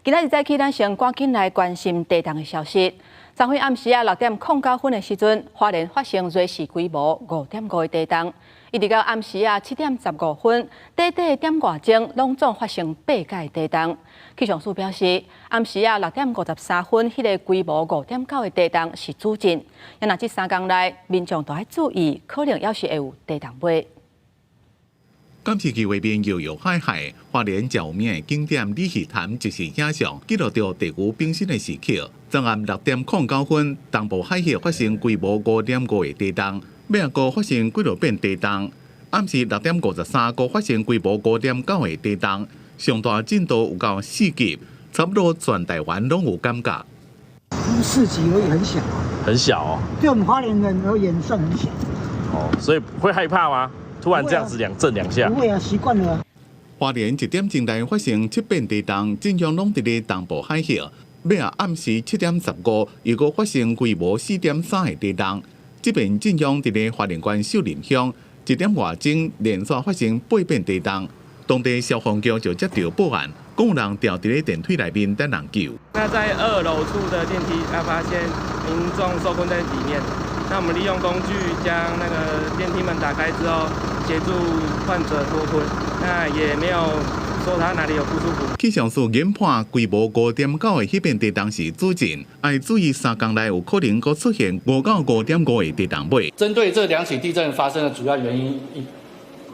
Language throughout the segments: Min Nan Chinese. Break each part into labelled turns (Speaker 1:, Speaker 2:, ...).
Speaker 1: 今仔日早起，咱先趕緊來關心地動的消息。昨昏暗時仔6點09分的時陣，花蓮發生芮氏規模5.5的地動，一直到暗時仔7點15分，短短一點外鐘，攏總發生八擺地動。氣象署表示，暗時仔6點53分，彼个規模5.9的地動是主震。若這三工內，民眾都愛注意，可能猶是會有地動尾。
Speaker 2: 監視器畫面搖搖晃晃，花蓮著有名的景點鯉魚潭即時影像記錄著地球變身的時刻。昨暗6點09分，東部海域發生規模5.5的地動，尾仔閣發生幾落遍地動。暗時6點53閣發生規模5.9的地動，上大震度有到4級，差不多全台灣攏有感覺。
Speaker 3: 4級而已，很小。
Speaker 4: 很小哦。
Speaker 3: 對我們花蓮人而言算很小。
Speaker 4: 哦，所以會害怕嗎？突然這樣子兩震兩下。
Speaker 3: 不會啊，習慣了。
Speaker 2: 花蓮一點鐘內發生七遍地動，震央攏佇咧東部海域。尾仔暗時7點15，又閣發生規模4.3的地動，這遍震央佇咧花蓮縣秀林鄉，一點外鐘連續發生八遍地動，當地消防局就接到報案，講有人牢佇咧電梯內面等人救。
Speaker 5: 那在二樓處的電梯，他發現民眾受困在裡面。那我們利用工具將那個電梯門打開之後，協助患者脫困。那也沒有說他哪裡有不舒服。
Speaker 2: 氣象署研判規模5.9的彼遍地動是主震，愛注意三工內有可能閣出現5到5.5的地動尾。
Speaker 6: 針對這兩起地震發生的主要原因，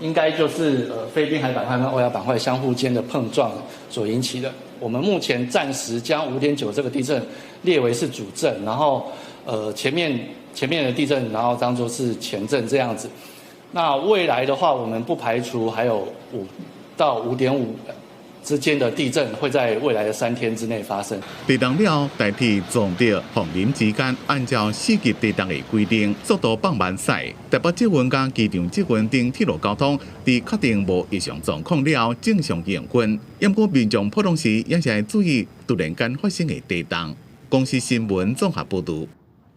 Speaker 6: 應該就是菲律賓海板塊跟歐亞板塊相互間的碰撞所引起的。我們目前暫時將5.9這個地震列為是主震，然後前面的地震，然後當作是前震這樣子。那未來的話，我們不排除還有5到5.5之間的地震會在未來的3天之內發生。
Speaker 2: 地動了，台鐵總到鳳林之間，按照4級地動的規定，速度放慢駛。台北捷運佮機場捷運等鐵路交通，佇確定無異常狀況了後，正常營運。毋過民眾普通時也是愛注意突然間發生的地動。公視新聞綜合報導。